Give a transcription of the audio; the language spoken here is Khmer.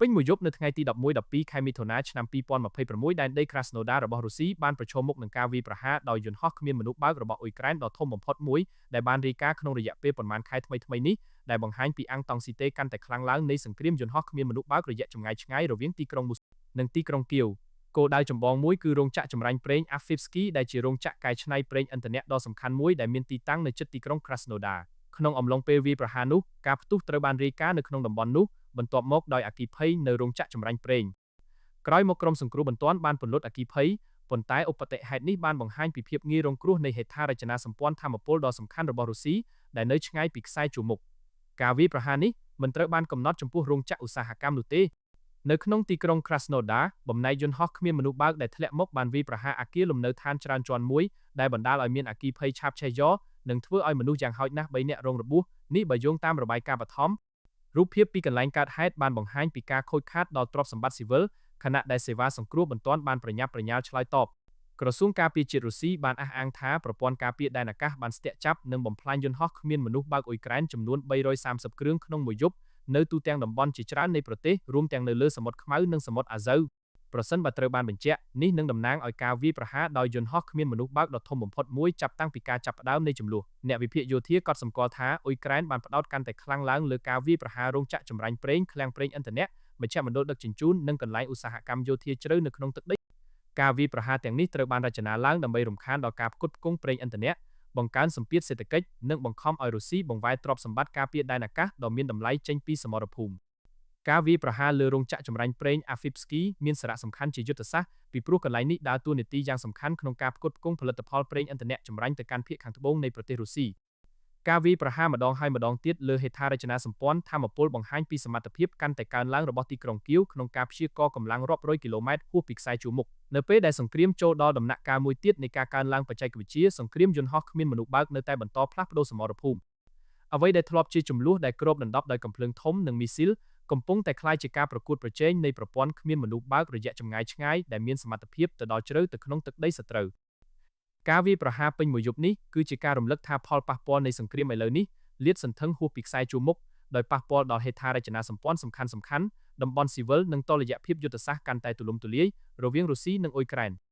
ពេញមួយយប់នៅថ្ងៃទី11-12ខែមិថុនាឆ្នាំ2026ដែនដី Krasnodar របស់រុស្ស៊ីបានប្រឈមមុខនឹងការវាយប្រហារដោយយន្តហោះគ្មានមនុស្សបើករបស់អ៊ុយក្រែនដ៏ធំបំផុតមួយដែលបានរាយការណ៍ក្នុងរយៈពេលប៉ុន្មានខែថ្មីៗនេះដែលបង្ហាញពីអង់តង់ស៊ីតេកាន់តែខ្លាំងឡើងនៃសង្គ្រាមយន្តហោះគ្មានមនុស្សបើករយៈចម្ងាយឆ្ងាយរវាងទីក្រុងមូស្និងទីក្រុងគៀវគោលដៅចម្បងមួយគឺរោងចក្រចម្រាញ់ប្រេង Afipsky ដែលជារោងចក្រកែច្នៃប្រេងឥន្ធនៈដ៏សំខាន់មួយដែលមានទីតាំងនៅជិតទីក្រុង Krasnodar ក្នុងអំឡុងពេលវាយប្រហារនោះការផ្ទុះត្រូវបានរាយការណ៍នៅក្នុងតំបន់នោះបន្ទាប់មកដោយអគ្គិភ័យនៅរោងចក្រចម្រាញ់ប្រេងក្រោយមកក្រុមសង្គ្រោះបន្ទាន់បានពន្លត់អគ្គិភ័យប៉ុន្តែឧបទ្ទហេតុនេះបានបង្ហាញពីភាពងាយរងគ្រោះនៃហេដ្ឋារចនាសម្ព័ន្ធថាមពលដ៏សំខាន់របស់រុស្ស៊ីដែលនៅឆ្ងាយពីខ្សែជួរមុខការវាយប្រហារនេះមិនត្រូវបានកំណត់ចំពោះរោងចក្រឧស្សាហកម្មនោះទេនៅក្នុងទីក្រុង Krasnodar បំណែកយន្តហោះគ្មានមនុស្សបើកដែលធ្លាក់មកបានវាយប្រហារអគារលំនៅឋានច្រើនជាន់មួយដែលបណ្ដាលឲ្យមានអគ្គិភ័យឆាបឆេះយ៉និងធ្វើឲ្យមនុស្សយ៉ាងហោចណាស់3នាក់រងរបួសនេះបើយោងតាមរបាយការណ៍បឋមរូបភាពពីកន្លែងកើតហេតុបានបង្ហាញពីការខូចខាតដល់ទ្រព្យសម្បត្តិស៊ីវិលខណៈដែលសេវាសង្គ្រោះបន្ទាន់បានប្រញាប់ប្រញាល់ឆ្លើយតបក្រសួងការពារជាតិរុស្ស៊ីបានអះអាងថាប្រព័ន្ធការពារដែនអាកាសបានស្ទាក់ចាប់និងបំផ្លាញយន្តហោះគ្មានមនុស្សបើកអ៊ុយក្រែនចំនួន330គ្រឿងក្នុងមួយយប់នៅទូទាំងតំបន់ជាច្រើននៃប្រទេសរួមទាំងនៅលើសមុទ្រខ្មៅនិងសមុទ្រអាសូវប្រសិនបើត្រូវបានបញ្ជាក់នេះនឹងតំណាងឲ្យការវាយប្រហារដោយយន្តហោះគ្មានមនុស្សបើកដ៏ធំបំផុតមួយចាប់តាំងពីការចាប់ផ្ដើមនៃជម្លោះអ្នកវិភាគយោធាក៏សម្គាល់ថាអ៊ុយក្រែនបានផ្ដោតកាន់តែខ្លាំងឡើងលើការវាយប្រហាររោងចក្រចម្រាញ់ប្រេងឃ្លាំងប្រេងឥន្ធនៈមជ្ឈមណ្ឌលដឹកជញ្ជូននិងកន្លែងឧស្សាហកម្មយោធាជ្រៅនៅក្នុងទឹកដីការវាយប្រហារទាំងនេះត្រូវបានរចនាឡើងដើម្បីរំខានដល់ការផ្គត់ផ្គង់ប្រេងឥន្ធនៈបង្កើនសម្ពាធសេដ្ឋកិច្ចនិងបង្ខំឲ្យរុស្ស៊ីបង្វែរទ្រព្យសម្បត្តិការពារដែនអាកាសដ៏មានតម្លៃចេញពីសមរភូមិការវាយប្រហារលើរោងចក្រចម្រាញ់ប្រេង Afipsky មានសារៈសំខាន់ជាយុទ្ធសាស្ត្រពីព្រោះកន្លែងនេះដើរតួនាទីយ៉ាងសំខាន់ក្នុងការផ្គត់ផ្គង់ផលិតផលប្រេងឥន្ធនៈចម្រាញ់ទៅកាន់ភាគខាងត្បូងនៃប្រទេសរុស្ស៊ីការវាយប្រហារម្ដងហើយម្ដងទៀតលើហេដ្ឋារចនាសម្ព័ន្ធថាមពលបង្ហាញពីសមត្ថភាពកាន់តែកើនឡើងរបស់ទីក្រុងគៀវក្នុងការព្យាករកម្លាំងរាប់រយគីឡូម៉ែត្រហួសពីខ្សែជួរមុខនៅពេលដែលសង្គ្រាមចូលដល់ដំណាក់កាលមួយទៀតនៃការកើនឡើងបច្ចេកវិទ្យាសង្គ្រាមយន្តហោះគ្មានមនុស្សបើកនៅតែបន្តផ្លាស់ប្ដូរសមរភូមិអ្វីដែលធ្លាប់ជាជម្លោះដែលគ្របដណ្ដប់ដោយកាំភ្លើងធំនិងមីស៊ីលកំពុងតែក្លាយជាការប្រកួតប្រជែងនៃប្រព័ន្ធគ្មានមនុស្សបើករយៈចម្ងាយឆ្ងាយដែលមានសមត្ថភាពទៅដល់ជ្រៅទៅក្នុងទឹកដីសត្រូវការវាយប្រហារពេញមួយយប់នេះគឺជាការរំលឹកថាផលប៉ះពាល់នៃសង្គ្រាមឥឡូវនេះលាតសន្ធឹងហួសពីខ្សែជួរមុខដោយប៉ះពាល់ដល់ហេដ្ឋារចនាសម្ព័ន្ធសំខាន់ៗតំបន់ស៊ីវិលនិងតុល្យភាពយុទ្ធសាស្ត្រកាន់តែទូលំទូលាយរវាងរុស្ស៊ីនិងអ៊ុយក្រែន។